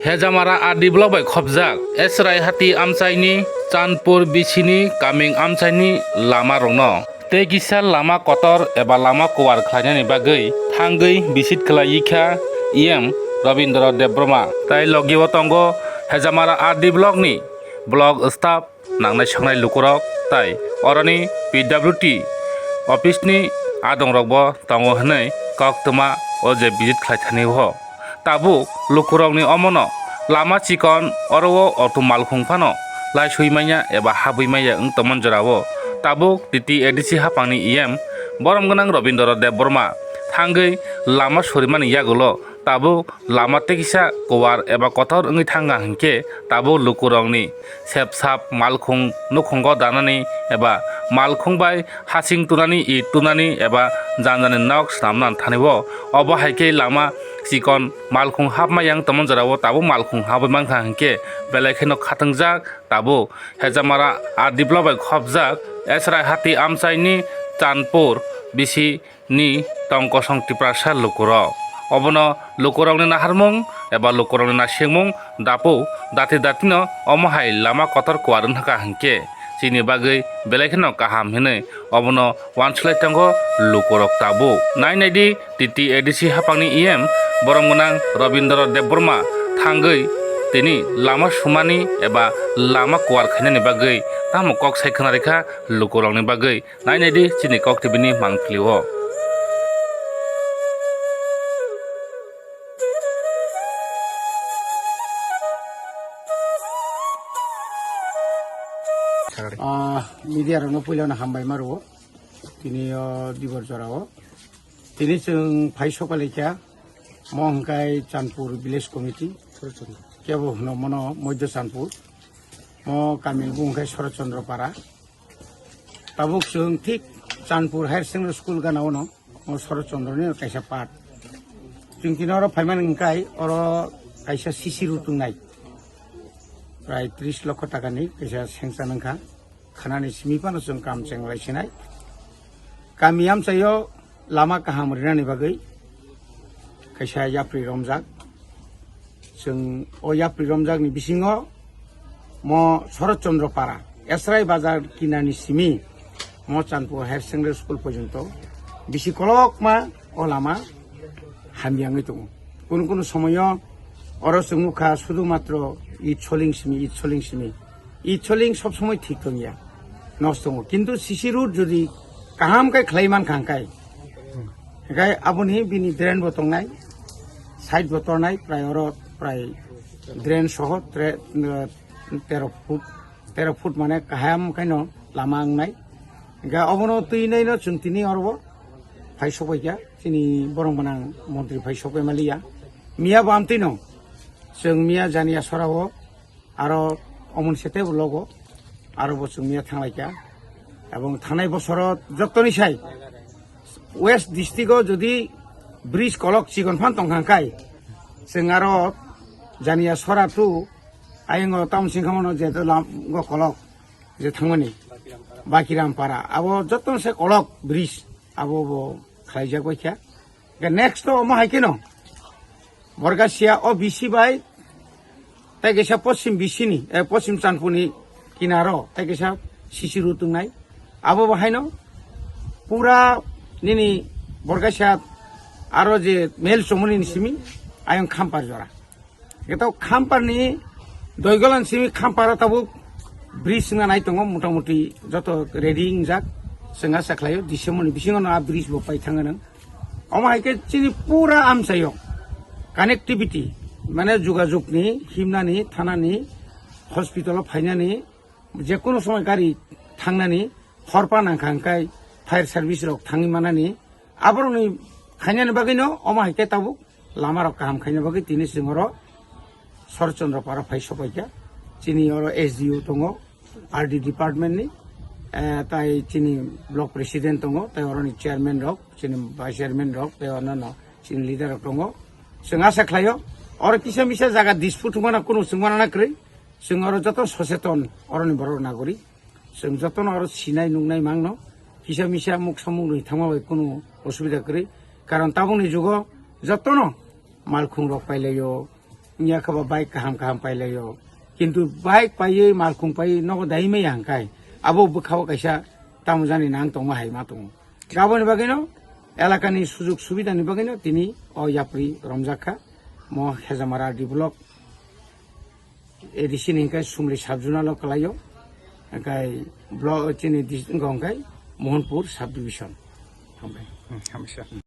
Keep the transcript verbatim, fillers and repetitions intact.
Hejamara R D block bai khopjak Esrai Hati amchaini Chandpur bisini Kaming amchaini lama rokno tei kisa lama kotor eba lama kuwar khlainani bagwi thangwi visit khlai kha E M Robindra Debbarma. Tai logi o tongo Hejamara R D block ni block staff, nangnai songnai lukurok tai oroni P W D office ni adongrokbo tongo hwnwi koktwma o je visit khlai thani o. Tabuk lukurokni omono lama chikon oro o auto malkhung phano laisui manya eba habwi manya wng tongmani jorao tabuk T T A D C haphangni E M borom gwnang Robindra Debbarma thangwi lama sorimani yagulo tabuk lama tei kisa kuwar eba kotor wngwi thangkha hinkhe tabuk lukurokni sepsap malkhung nukhungo danani eba malkhung bai hasing tunani, it tunani eba janjani nok swnamna thani o. Obo hai khe lama chikon malkhung hapma yang tongmani jorao tabuk malkhung habwi mankha hinkhe belai kheno khatungjak tabuk Hejamara R D block bai khopjak Esrai Hati amchaini Chandpur bisi ni tong kosong Tiprasa lukurok. Obono lukurokni naharmung eba lukurokni naisingmung dapu dati datino omo hai lama kotor kuwar wngkha hinkhe chini bagwi belai kheno kaham hinwi obono uansukhlai tongo lukurok tabuk. Nai naidi T T A D C haphangni E M borom gwnang Robindra Debbarma thangwi tini lama sumani eba lama kuwar khainani bagwi tamo kok sai khna rikha lukurokni bagwi. Nai naidi chini kok T V ni mangpili o. Ah, media rokno puilano hambai ma rwo. Tini o dibor jora o. Tini chwng phai sokpalaikha. Mo hwnkhe Chandpur Village Committee. Kebo hwno mono Moidya Chandpur. Mo kami bo hwnkhe Shorot Chandra Para. Tabuk chwng thik Chandpur Higher Secondary School gana-o no, o Shorot Chandra ni kaisa part. Chwng tini oro phaimani hwnkhe oro kaisa C C road wngnai. Prai tris lokho takani kaisa sengcha nangkha. Khanani simi phano chwng kam chenglai sinai. Kami amchaio lama kaham rinani bagwi kaisa yapri romjak. Chwng o yapri romjakni bisingo mo Shorot Chandra Para, Esrai Bazar kinani simi mo Chandpur Higher Secondary School porjonto bisi kolokma o lama hamya wngwi tongo. Kunu kunu somoyo oro chwng nukha sudu matro it soling simi, it soling simi. Itsoling sob somoi thik tongya, nosto tongo. Kintu C C road jodi kaham khe khlai mankha hwnkhe, hwnkhe aboni bini drain bo tongnai, side bo tongnai, prai oro prai drain soho tre-, eh, tero foot, tero foot mane kaham khaino lama wngnai. Hwnkhe obono twi naino chwng tini oro bo phai sokbaikha, chini borong gwnang montri phai sokbai maliya. Miya bo amtwino chwng miya Janiya sorao aro omoni sete bo logo, aro bo chwng miya thanglaikha. Ebong thangnai bosoro jottoni sai West district o jodi bridge kolok chikon phan tongkha hwnkhe, chwng aro Janiya sora tu ayang o town singkhamano je lam go kolok je thangmani Bakiram Para, abo jottoni sai kolok bridge abo bo khlaijak baikha. Hwnkhe next o omo hai kheno Borgasia o bisi bai tei kaisa poschim bisini, eh, poschim Chandpurni kinaro tei kaisa C C road wngnai. Abo bo haino pura nini Borgasia aro je mel chomoni ni simi ayang Khampar jora. Eto Khamparni Doigolan simi Khamparo tabuk bridge wngna nai tongo, motamuti joto ready wngjak. Chwng asa khlaio Decemberni bisingo no a bridge bo pai thangna nang. Omo hai khe chini pura amchaio connectivity, mane jogajogni, himnani, thanani, hospital-o phainani, jekunu somoi gari thangnani, horpa nangkha hwnkhe fire service rok thangwi manani, aborokni khainani bagwino omo hai khe tabuk lama rok kaham khaina bagwi tini chwng oro Shorot Chandra Para phai sopaikha. Chini oro S D O tongo, R D department ni, eh, tai chini block president tongo, tai oroni chairman rok, chini vice chairman rok, tai onno chini leader rok tongo. Chwng asa khlaio, oro kisa misa jaga dispute wngmana kunu chwngmana na kwrwi, chwng oro joto soseton oroni borok nagori. Chwng jotono oro sinai nuknai mangno, kisa misa muk samung rwi thangma bai kunu osubida kwrwi. Karon tabukni jugo jotono malkhung rok pailaio, wngya khe bo bike kaham kaham pailaio. Kintu bike paiwi malkhung paiwi nogo dai maya hwnkhai abo bwkhao kaisa tamo jani nang tongma hai ma tongo. Aboni bagwino elakani sujug subidani bagwino tini o yapri romjak kha. Mo Hejamara R D block A D C ni hwnkhe Sumli sub-zonal o kwlaio. Hwnkhe block chini district hwnkhe Mohanpur sub-division. Hambai. Hmm, hamsa.